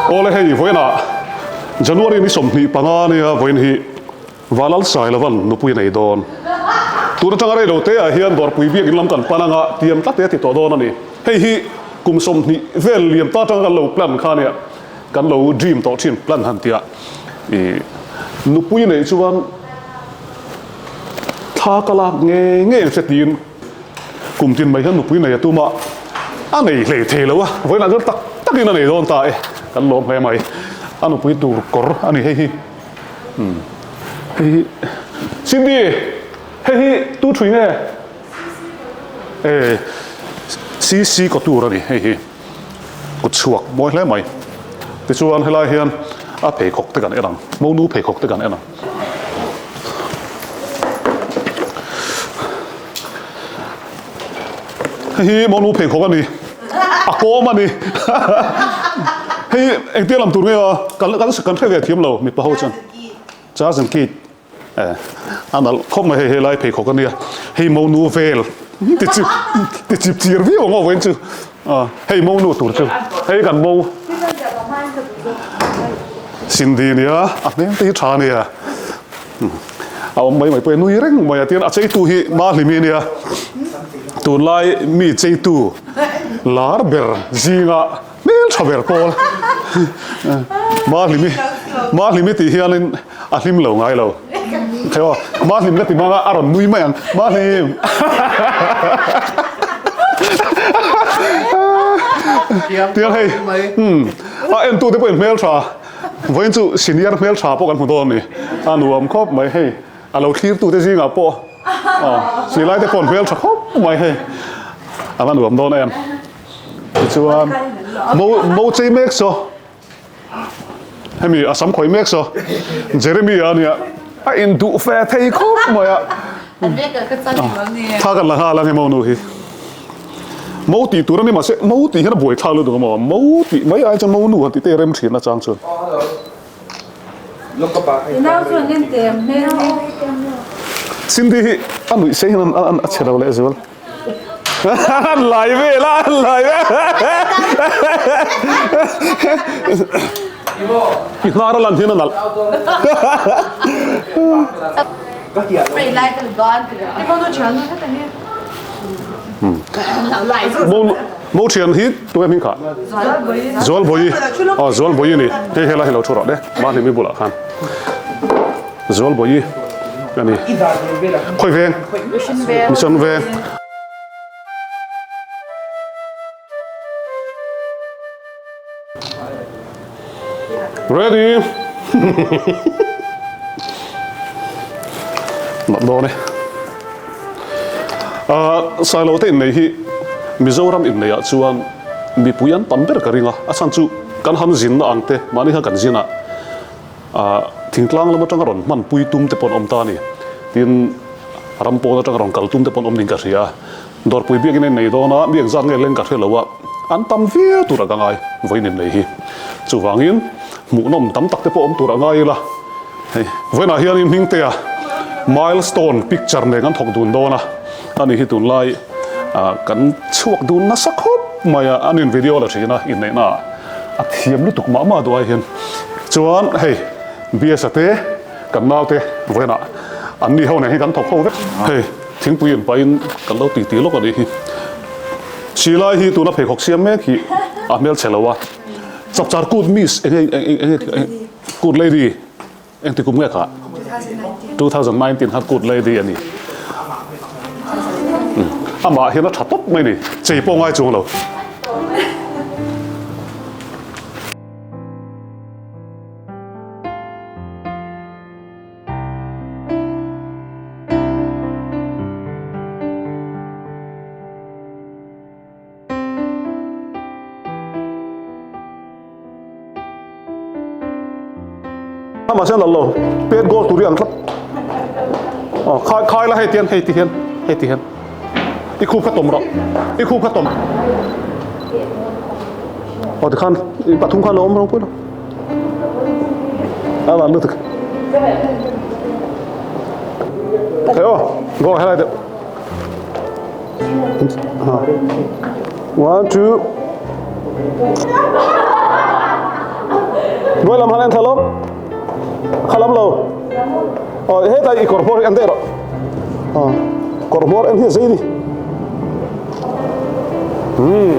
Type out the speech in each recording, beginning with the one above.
Awle hei vawiinah January ni 25 nia vawiin hi Valal Sailovan nupui a nei dawn. Tun atanga rei lo te ah hian Dawrpui biakin lam kan pan anga tiam tlat te a ti tawh dawn a ni. Hei hi kum 20 vel liam ta atanga kan lo plan kha nia kan lo dream tawh thin plan han tia i nupui neih chuan thla ka lak ngei ngei ang che tiin Kum tin mai hian nupui nei a tum a, a nei hlei thei lo a, vawiinah chuan tak takin a nei dawn ta e, kan lawm hle mai. A nupui tur kawr a ni hei hi. Umm hei hi Cindy hei hi tu thui nge? E CC kaw tur a ni hei hi, kut chhuak mawi hle mai. Tichuan helai hian a pheikhawk te kan en ang, monu pheikhawk te kan en ang. Hei hi monu pheikhawk a ni, a kawm a ni. Hei engtia lam tur nge a, kan kan kan hre ve thiam lo mipa ho chuan. Charge and kit eh a nalh khawp mai hei helai pheikhawk a nia, hei monu vel ti chip ti chip chir viau ang aw vawiin chu. Hei monu tur chu hei kan mo Cindy nia a hmel te hi tha nia a awm mai mai pawh nui reng mai a tin a cheitu hi Mahlimi nia tunlai mi cheitu lar ber zinga hmel tha ber pawl Mahlimi Mahlimi tih hianin a hlim lo ngai lo Thei aw Mahlim ka ti hmang a a rawn nui mai ang Mahlim Tiang hei umm a entu te pawhin hmel tha vawiin chu senior hmel tha pawh kan hmu dawn a ni a nuam khawp mai hei a lo thlir tu te zingah pawh silai te pawh an hmel tha khawp mai hei a va nuam dawn em tichuan mo mo chei mek saw. Hemi a sam khawih mek saw Jeremy a nia a in duh fe thei khawp mai a Tha kan la nghal ang emaw nu hi Mo tih tur a ni mahse mo tih hian a buai thlak lutuk a maw mo tih mai ai chuan mo nu han tih te rem thin a chang chuan Cindy hi a nuih sei hian a che lo leh zual. An lai vel a, an lai vel. I hnar a lan hian a nalh. Mo thian hi tu em hi kha? Zualbawi. Aw Zualbawi a ni. Hei helai hi lo thu rawh le. Mahni mi bulah khan. Zualbawi a ni. Khawi veng? Mission veng. Ready? Nat dawn e. Sailo te innei hi Mizoram inneiah chuan mipui an tam ber ka ring a, a chhan chu kan han zinna ang te mahni khan kan zin a, Thingtlang lam atanga rawn hmanpui tum te pawh an awm ta a ni. Tin, ram pawn atanga rawn kal tum te pawh an awm ding ka hria a. Dawrpui biakin a innei dawn a, mi engzat nge leng ka hre lo a, an tam viau tur a ka ngai vawiin innei hi. Chuvangin, hmuhnawm tam tak te pawh awm tur a ngai ila. Hei, vawiinah hianin Hmingtea milestone picture nen kan thawk dun dawn a, ani hi tunlai kan chhuak dun nasa khawp mai a, an in video la thin a inneihnaah. A thiam lutuk mah mah duh ai hian chuan hei BS-a te kan nau te vawiinah an ni ho nen hi kan thawk ho vek. Hei thingpui in pahin kan lo titi lawk a nih hi. Silai hi tuna pheikhawk siam mek hi a hmelchhe lo a, chapchar kut miss enge enge kut lady Engti kum nge kha? 2019 khan kut lady a ni. Amah hian a tha tawp mai ni. Chei pawh ngai chuang lo. Mahse an lal lo, pet goal tur hi ang tlat. Aw, khai khai la hei tian, hei ti hian, hei ti hian. I khup kha tawm rawh, i khup kha tawm. Aw tikhan, i pathum khan lo awm ropui lo. A van lutuk. Thei aw, go helai deuh. One, two. Hnuai lam han en thla lawk. Kha lam lo. Aw heta i kawr hmawr hi en daih rawh. Aw kawr hmawr en hi a zei ni. Hmm.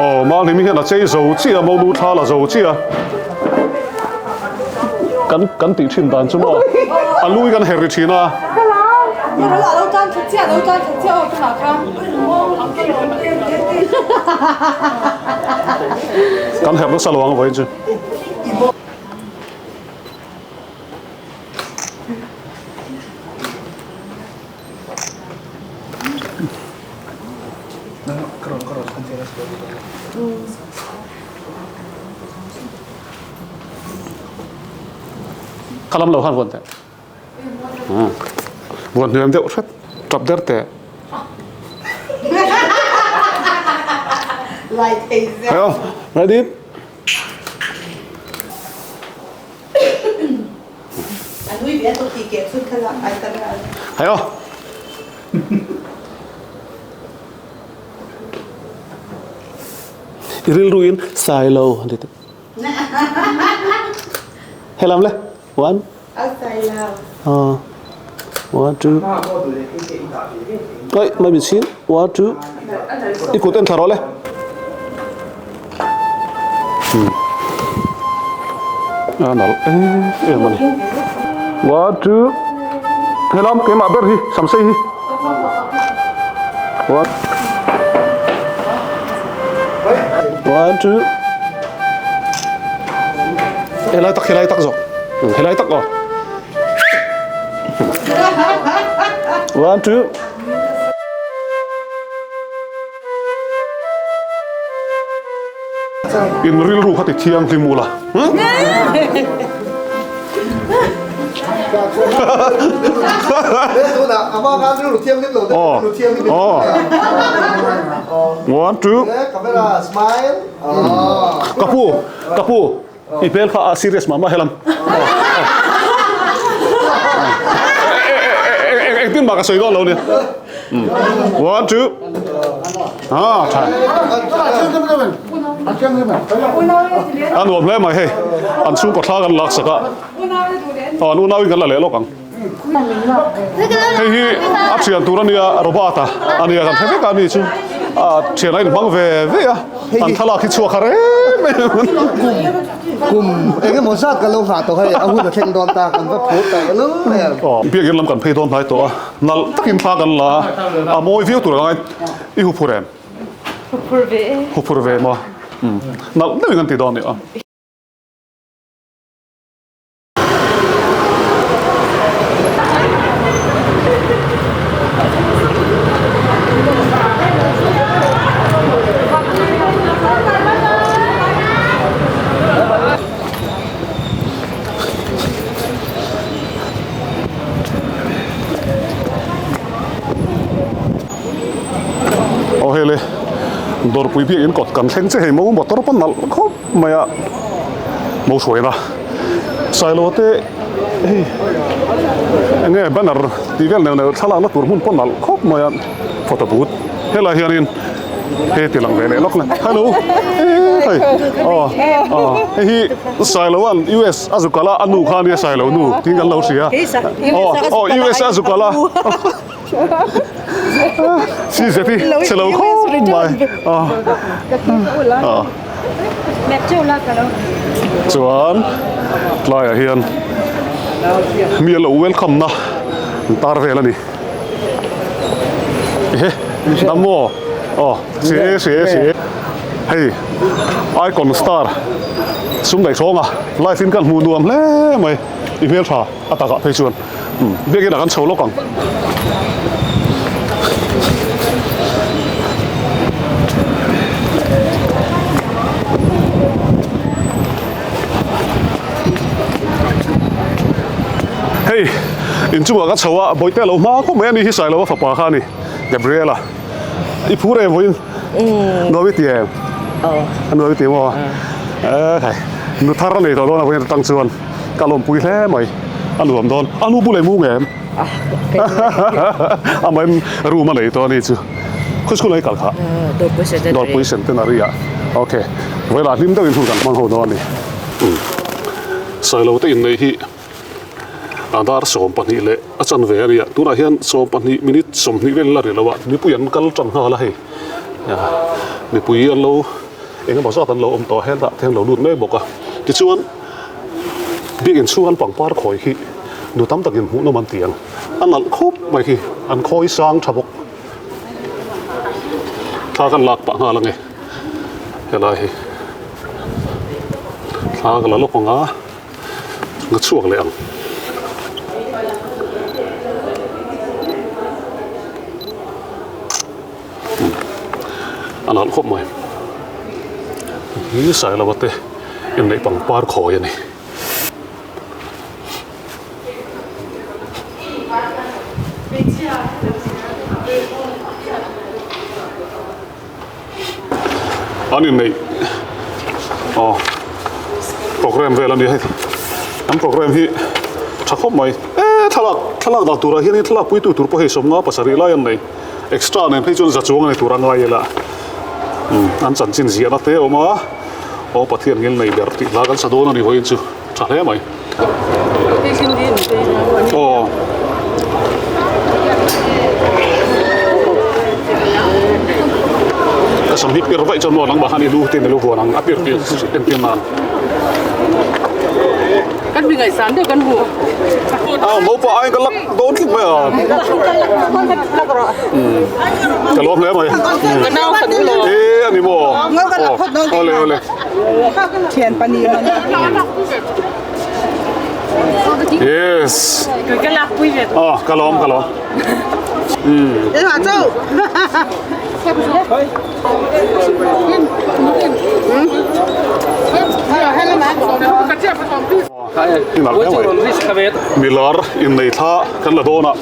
Aw Malhimi hian a chei zo chiah a monu thla la zo chiah a kan kan tih thin dan chu maw a lui kan her ri thin a. Kan her nasa lo ang vawiin chu. Ka lam lo khan vuan teh. Vuan hnuam deuh hret tap der teh. Hello, ready? Hei aw. I rilru in Sailo an ti teh. Helam le. One. One, two. Oi, mai min chhin. One, two. I kut en thla rawh le. A nalh em em a ni. One, two. Helam keimah ber hi samsei hi. One. One, two. Helai tak helai tak zawk. Helai tak aw. One, two. In rilru kha ti thianghlim ula. One, two. Ka pu, ka pu. I hmel kha a serious mah mah helam. Engtin mah ka sawi dawn lo nia. One, two. Ah, tha. A nuam hle mai hei. An chhungkaw thla kan lak sak a. Aw, an unau in kan la leh lawk ang. Hei hi a thian tur a nia Robert a a nia kan hre vek a ni chu a thian a inhmang ve ve a an thlalak hi chhuak har em em Kum eng emaw zat kan lo nghah tawh hei a hun a thleng dawn ta kan va phur ta lul mai a. Aw biakin lam kan phei dawn hnai tawh a nalh takin thla kan la a a mawi viau tur a ngai i huphur em? Huphur ve e. Huphur ve maw? Nalh deuhin kan ti dawn a ni a. Aw hei le dawrpui biakinn kawt kan thleng che hei mo motor pawn nalh khawp mai a mo hruaina Sailo te hei enge banner tih vel neuh neuh thlalakna tur hmun pawn nalh khawp mai a photo booth helai hianin hei ti lang ve leh lawk le hello hei aw aw hei hi Sailo an US a zu kal a a nu kha ania Sailo nu tiin kan lo hria aw aw US a zu kal a si zet hi chhe lo khawp mai aw aw. Chuan tlaiah hian mi a lo welcome na an tar vel a ni. Ehe dam maw? Aw si si si hei icon star sum daih hrawng a live in kan hmuh nuam hle mai. I hmeltha a takah phei chuan biakin ah kan chho lawk ang. Hei inchungah ka chho a bawihte a lo hma khawp mai a ni hi Sailova fapa kha a ni Gabriela i phur em vawiin nuam i ti em nuam i ti maw e khai nu thar a nei tawh dawn a vawiin atang chuan ka lawmpui hle mai a nuam dawn a nu bul em u ngem amahin room a nei tawh a ni chu khawi school ah i kal kha Dawrpui Centenary ah ok vawilah hlim deuhin hun kan hmang ho dawn a ni. Sailo te inneih hi a dar 12 leh a chanve a nia tunah hian 12 minute 20 vel la ri lo a mipui an kal tan nghal a hei mipui an lo eng emaw zat an lo awm tawh a heltah te an lo lut mek bawk a tichuan biakin chhung an pangpar khawi hi nu tam takin hmuhnawm an ti ang a nalh khawp mai hi an khawi sang tha bawk thla kan lak pah nghal ange. Helai hi thla ka la lawk ang a ka chhuak leh ang. A nalh khawp mai. Hi Sailova te inneih pangpar khawi a ni. An inneih aw program vel a ni hei an program hi tha khawp mai e thlalak thlalak dah turah hianin thlalak puitu tur pawh hei sawmnga pasarih lai an nei extra nen phei chuan za chuang a ni tur a ngai ila an chanchin ziahna te a awm a aw Pathian ngil nei ber tih hla kan sa dawn a ni vawiin chu. Tha hle mai. Aw. Ka sam hi pir vaih chuan maw nangmah khan i lu te ni lo vuan ang a pir tih entir nan. Kan mi ngaihsan deuh kan hmu. A mopa aiin ka lak dawn tlat mai a. Ka lawm hle mai. Ka nau khan u lo. E a ni maw. Awle awle. Thian pahnih man a. Yes. Ka lak pui ve. Oh, ka lawm ka lawm. Để hả chú? Milar innei thla kan la dawn a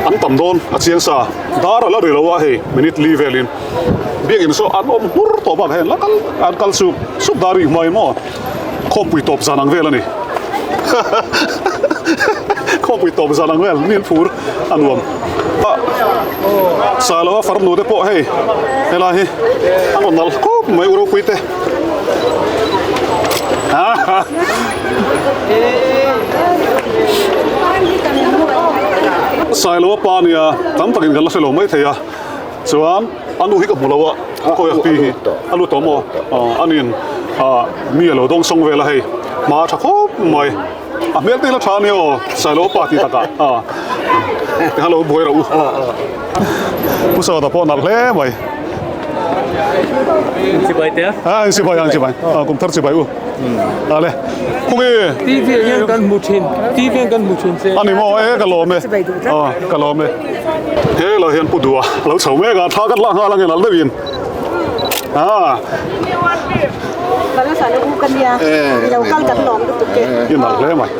an tam dawn a chiang sa dar a la ri lo a hei minute li velin biakin saw an awm hmur tawh bak hei la kal an kal sup sup dar ri hmai maw khawmpui tawp zan ang vel a ni khawmpui tawp zan ang vel mi an phur a nuam a Sailoa farnu te pawh hei helai hi an rawn nalh khawp mai u ropui te Sailoa pa nia tam takin kan la hre lo mai thei a. Chuan a nu hi ka hmu lo a, khawi a pi hi a lut tawh maw? A nin mi a lo dawng sawng vel a hei, hma a tha khawp mai, a hmel te hi la tha a nia aw, Sailo pa tih takah tikhan lo buai rawh u. Pu Sawta pawh nalh hle mai. Chibai te a? A chibai ang chibai, kum thar chibai u. Ale khawnge? TV ah hian kan hmu thin, TV ah kan hmu thin che. A ni maw e ka lawm e, ka lawm e. He lo hian pu dua lo chho mek a, thla kan lak nghal ang enal deuhin. I nalh hle mai.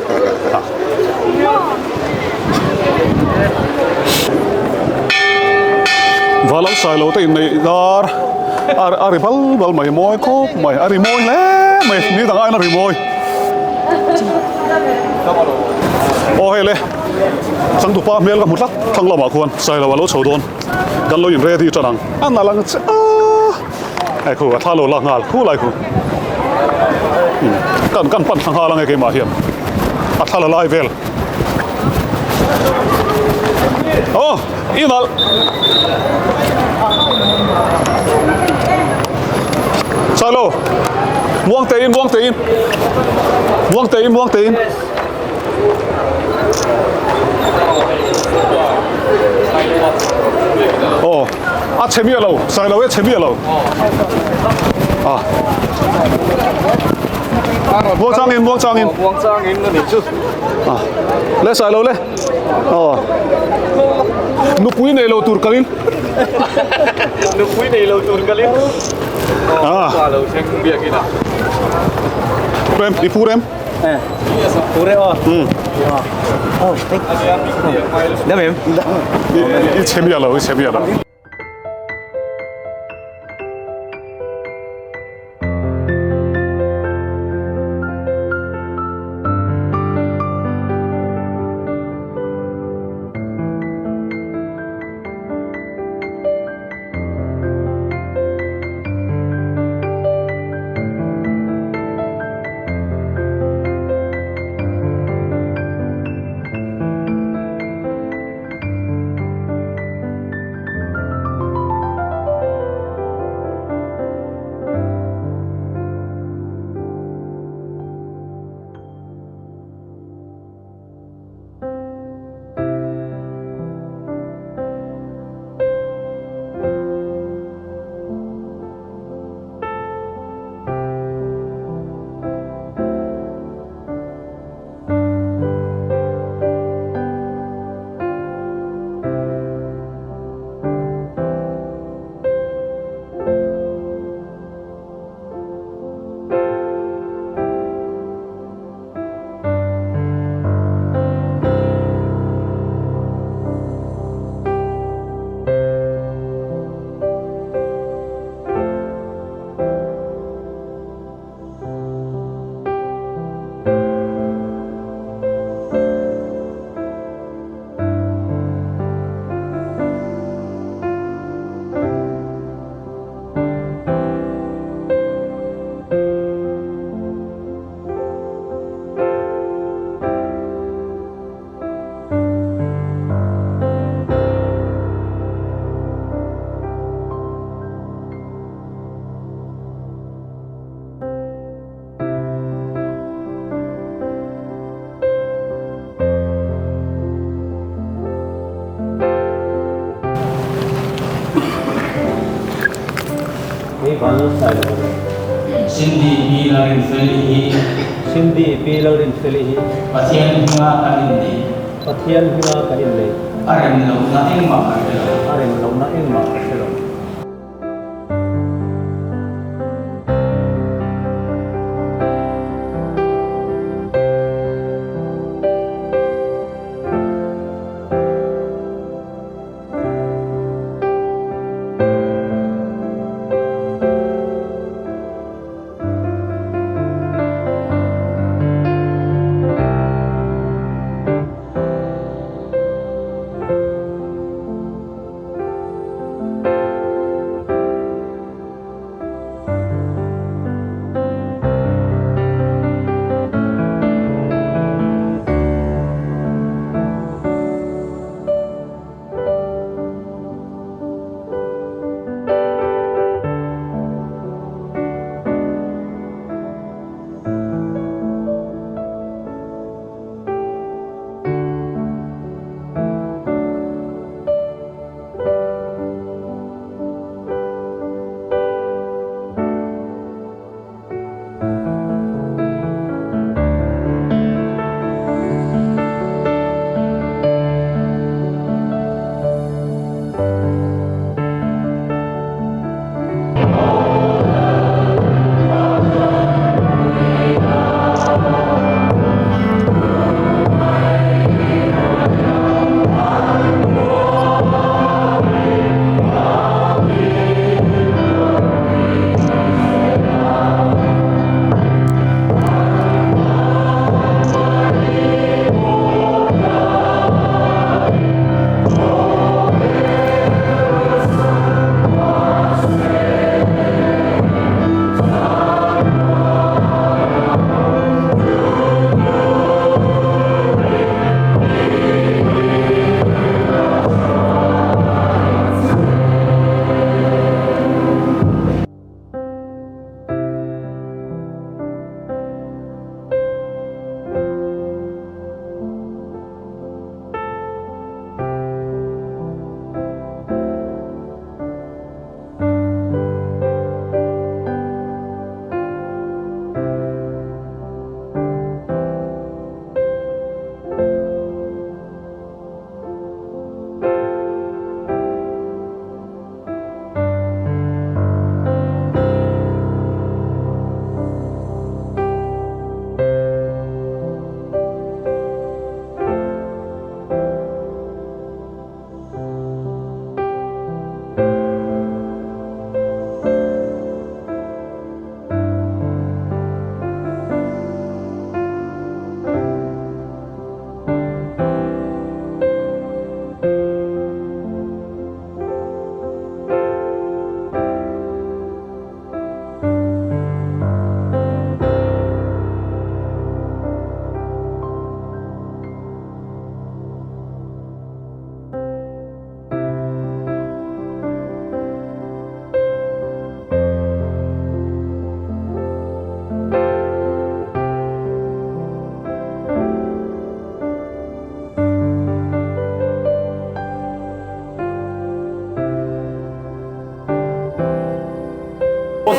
Valam Sailo te inneih dar a ri bal bal mai mawi khawp mai a ri mawi hle mai ni dang aiin a ri mawi aw hei le changtupa hmel ka hmu tlat thlang lamah khuan Sailo a lo chho dawn kan lo in ready tan ang a nalh ang che a hei khu a thla lo lak nghal khu lai khu kan kan pan thla nghal ang e keimah hian a thla la lai vel aw i nalh Sailo muang tein muang tein muang tein muang tein Aw a chhe miah lo Sailo e chhe miah lo a. Muangchangin, muangchangin. Muangchangin a nih chu. Ah, le sai lo le. Aw. Nupui nei lo tur kalin. Nupui nei lo tur kalin. Ah. Pa lo thleng biakin a. Rem, i phu rem. Phu rem aw. Dam em? I chhe miah lo, i chhe miah lo. Cindy Pi Lalrinfeli hi Cindy Pi Lalrinfeli hi Pathian hminga kan innei Pathian hminga kan innei a rem lohna engmah ka hre lo. A rem lohna engmah ka hre lo.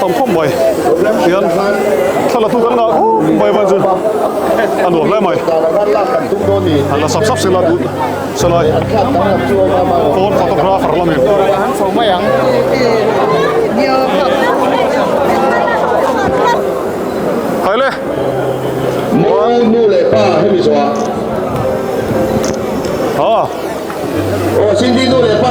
tam khawp mai tihian thla tu kan ngah khawp mai vai chu a nuam hle mai an la sap sap sela duh selai phone photographer lamin hai le Nu leh pa hemi zawh ah aw Cindy nu leh pa.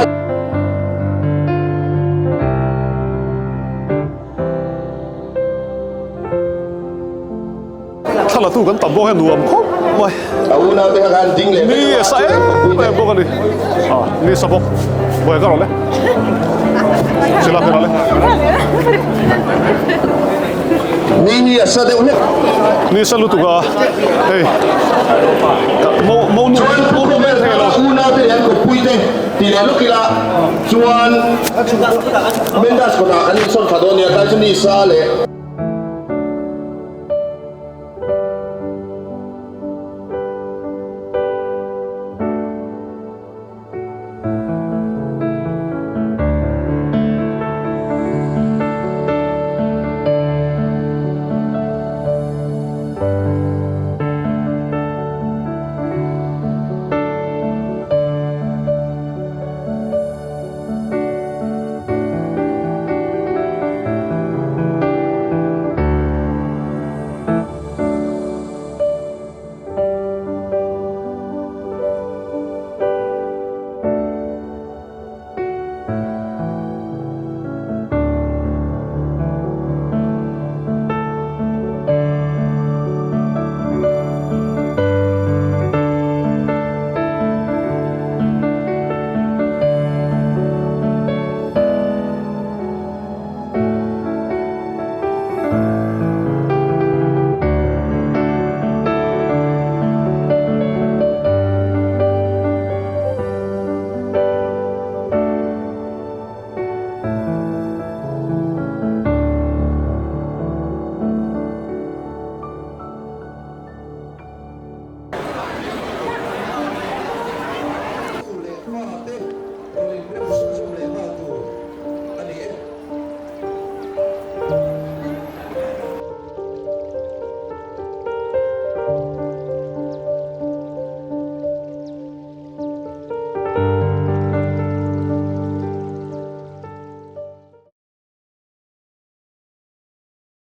Thla la tu kan tam bawk hian nuam khawp mai. A unau te kha khan ding leh Ni a sa em em bawk a ni. Ah, ni sa bawk. Buai ka rawh le. Sila ka rawh le. Ni hi a sa deuh hlek. Ni sa lutuk a. Hei. Mo mo nu mo nu vel thei lo. Unau te leh an kawppui te ti leh lawk ila chuan Mendas kawtah kan insawn thla dawn nia tlai chu ni sa leh.